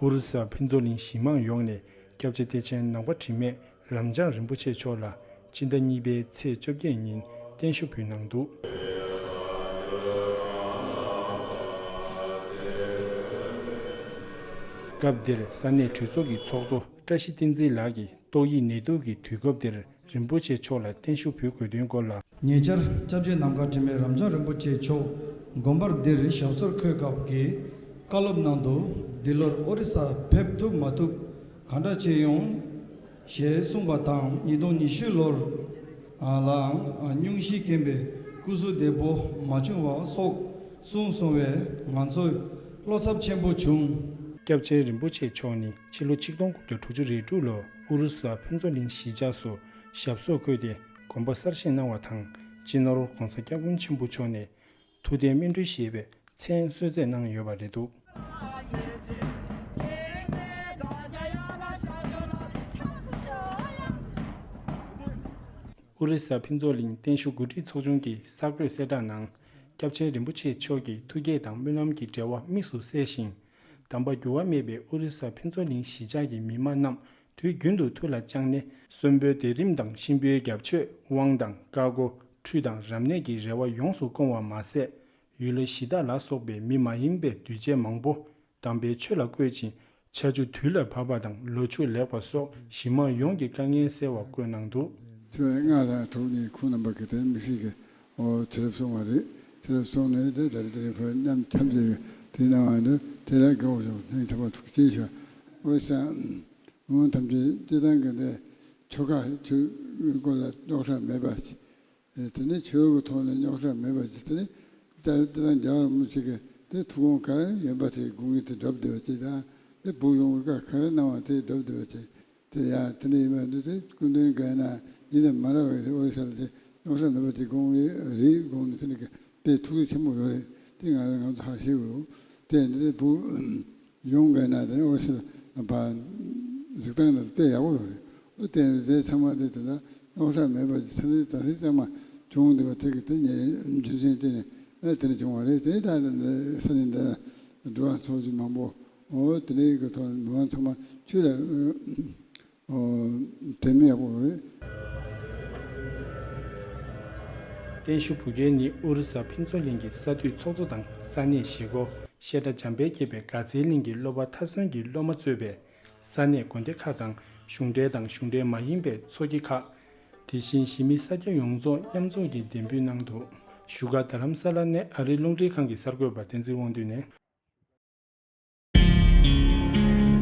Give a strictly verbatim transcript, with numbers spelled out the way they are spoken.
ཨོ་རི་ས་ཕུན་ཚོགས་གླིང་གཞིས་མང་ཡོངས་ནས་སྐྱབས་རྗེ་བདེ་ཆེན་ནང་པ་དྲི་མེད་རབ་འབྱམས་རིན་པོ་ཆེ་མཆོག་ལ་ཕྱི་ཟླ་གཉིས་པའི་ཚེས་བཅོ་བརྒྱད་ཉིན་བརྟན་བཞུགས་ཕུལ་གནང་འདུག་སྐབས་དེར་ས་གནས་གྲོས་ཚོགས་ཀྱི་ཚོགས་གཙོ་བཀྲ་ཤིས་བསྟན་འཛིན་ལགས་ཀྱིས་ཏོག་དབྱིབས་ནད་དུག་གི་དུས་སྐབས་འདིར་རིན་པོ་ཆེ་མཆོག་ལ་བརྟན་བཞུགས་ཕུལ་དགོས་དོན་སྐོར་ལ། ཉེ་ཆར་སྐྱབས་རྗེ་ནམ་མཁའ་དྲི་མེད་རབ་འབྱམས་རིན་པོ་ཆེ་མཆོག་དགོན་པར་འདིར་ཞབས་སོར་འཁོད་སྐབས་ཀྱི་བཀའ་སློབ་ནང་དུ། འདི་ལོར་ཨོ་རི་ས་ཕེབས་ཐུབ་མ་ཐུབ་གང་འདྲ་བྱས་ཡོང་ཞེས་གསུངས་པ་དང་། ཉིས་སྟོང་ཉི་ཤུ་ལོར་ལའང་སྙུང་གཞི་རྐྱེན་པས་སྐུ་གཟུགས་བདེ་པོ་མ་བྱུང་བ་སོགས་གསུངས་སོང་བས་ང་ཚོས་བློ་འཚབ་ཆེན་པོ་བྱུང་། སྐྱབས་རྗེ་རིན་པོ་ཆེ་མཆོག་ནི་ཕྱི་ལོ་ཆིག་སྟོང་དགུ་བརྒྱ་དྲུག་ཅུ་རེ་དྲུག་ལོར་ཨུ་རུ་སུ་ཕུན་ཚོགས་གླིང་གཞིས་ཆགས་སུ་ཞབས་སོར་འཁོད་དེ་དགོན་པ་གསར་བཞེངས་གནང་བ་དང་། སྤྱི་ནོར་༧གོང་ས་༧སྐྱབས་མགོན་ཆེན་པོ་མཆོག་ནས་ཐུབ་བསྟན་སྨིན་གྲོལ་ཞེས་པའི་མཚན་གསོལ་སྩལ་གནང་ཡོད་པ་རེད་འདུག་ཨོ་རི་ས་ཕུན་ཚོགས་གླིང་བརྟན་བཞུགས་གོ་སྒྲིག་ཚོགས་ཆུང་གི་གསར་འགོད་གསལ་བསྒྲགས་ནང་། སྐྱབས་རྗེ་རིན་པོ་ཆེ་མཆོག་གི་ཐུགས་བསྐྱེད་དང་སྨོན་ལམ་གྱི་འབྲེལ་བ་དམིགས་སུ་བསལ་ཞིང་། དམ་པ་འགྱུར་བ་མེད་པའི་ཨོ་རི་ས་ཕུན་ཚོགས་གླིང་གཞིས་ཆགས་ཀྱི་མི་མང་རྣམས་དུས་རྒྱུན་དུ་ཐུགས་ལ་བཅངས་ནས། གསོན་པོའི་བདེ་རིམ་དང་གཤིན་པོའི་རྒྱབ་ཆོས་དབང་དང་བཀའ་བསྒོ་ཁྲུས་དང་རབ་གནས་ཀྱི་རེ་བ་ཡོངས་སུ་སྐོང་བ་མ་ཟད། ཡུལ་ལྷ་གཞི་བདག་ལ་སོགས་པའི་མི་མ་ཡིན་པའི་གདུལ་བྱ་མང་པོ་དམ་པའི་ཆོས་ལ་བཀོད་ཅིང་། ཆར་ཆུ་དུས་ལ་བབས་པ་དང་ལོ་ཕྱུགས་ལེགས་པ་སོགས་གཞི་མང་ཡོངས་ཀྱི་དཀའ་ངལ་སེལ་བ་བཀོད་གནང་འདུག་ཚེས་པ་ལྔ་དང་དྲུག་ཉིན་ཁོང་རྣམ་པ་གིས་དེ་དམིགས་བསལ་གྱི་ཨོ་ཚེ་རབས་སྲུང་བ་རེད། ཚེ་རབས་སྲུང་ནས་དེ་ད་རེས་དེ་ཁོས་མཉམ་འཆམ་མཛད་དེ་གནང་བ་འདི་དེ་ལ་དགའ་བོ་བྱུང་། སྙིང་ཐག་པ་ཐུགས་རྗེ་ཆེ་ཞུ། ཨོ་ས་མི་མང་ཐམས་ཅད་སྤྱི་བཏང་གི་འདི་ཆོལ་ཁ་ཆོས་སྐོར་ལ་རྙོག་དྲ་མེད་པ། དེ་ནས་ཆོས་ཀྱི་ཐོག་ནས་རྙོག་དྲ་མེད་པ་ཅིག་དེ་ནས་ད་ལྟ་རྒྱལ་བ་རིན་པོ་ཆེ་གི་དེ་ཐུགས་དགོངས་ག་རེ་ཡིན་པ་དེ་དགོངས་ཡིད་དེ་སྒྲུབ་བསྡད་པ་ཅིག་དང་། དེ་བུ་ཡོང་བའི་བཀའ་ག་རེ་གནང་བ་དེ་སྒྲུབ་བསྡད་པ་ཅིག་དེ་ཡང་དེ་འདྲ་ཡིན་པ་འདི་དེ་སྐུ་མདུན་ག་ན་ཡིན་ན་མ་ར་བའི་དེ་ཨོ་རི་ས་ལ་དེ་རྙོག་དྲ་མེད་པ་དེ་དགོངས་རེད་རེད་དགོངས་ནས་དེ་ནས་གི་དེ་ཐུགས་རྗེ་ཆེན་པོ་ཡོད་རེད། དེ་ང་ང་ཚོ་ཧ་ཤེས་དགོས། དེ་འདི་དེ་བུ། ཡོང་དགོས་ན་དེ་ནི་ཨོ་སི་ལ་བ་གཟིགས་སྟངས་ལ་དཔེ་ཡག་པོ་རེད། ཨོ་དེ་ནི་དེ་ཚང་མ་དེ་དེ་ལ་རྙོག་དྲ་མེད་པ་ཅིག་ཚ་ནི་ད་སི་ཚང་མ་བྱུང་འདུག་པ་དེ་གི་དེ་ཉེ་རྒྱུ་མཚན་དེ་ནི་ཨ་དེ་ནི་བྱུང་བ་རེད། དེ་ད་ས་ནི་འདི་འགྲོ་བ་ཚོགས་ཀྱི་མང་པོ་ཨོ་དེ་ནི་གི་ཐོག་མི་མང་ཚང་མ་ཆོས་ལ་ཨོ་དེ་མི་ཡག་པོ་རེད། བརྟན་བཞུགས་ཕུལ་མཁན་ནི་ཨོ་རི་ས་ཕུན་ཚོགས་གླིང་གི་ས་འཐུས་ཚོགས་གཙོ་དང་ས་གནས་གཞིས་འགོ་བཤད་གྲྭ་འཇམ་དཔལ་དགྱེས་པའི་དགའ་ཚལ་གླིང་གི་སློབ་པ་མཐའ་སོན་གྱི་སློབ་མ་གཙོས་པའི་ས་གནས་དགོན་སྡེ་ཁག་དང་གཞུང་འབྲེལ་དང་གཞུང་འབྲེལ་མ་ཡིན་པའི་ཚོགས་སྐྱིད་ཁག་དེ་བཞིན་གཞིས་མི་ས་སྐྱ་ཡོངས་རྫོགས་མཉམ་འཛོམས་ཀྱིས་གདན་འབུལ་གནང་འདུག་བཞུགས་སྒར་རྡ་རམ་ས་ལ་ནས་ཨ་རིའི་རླུང་འཕྲིན་ཁང་གི་གསར་འགོད་པ་བསྟན་འཛིན་དབང་འདུས་ནས།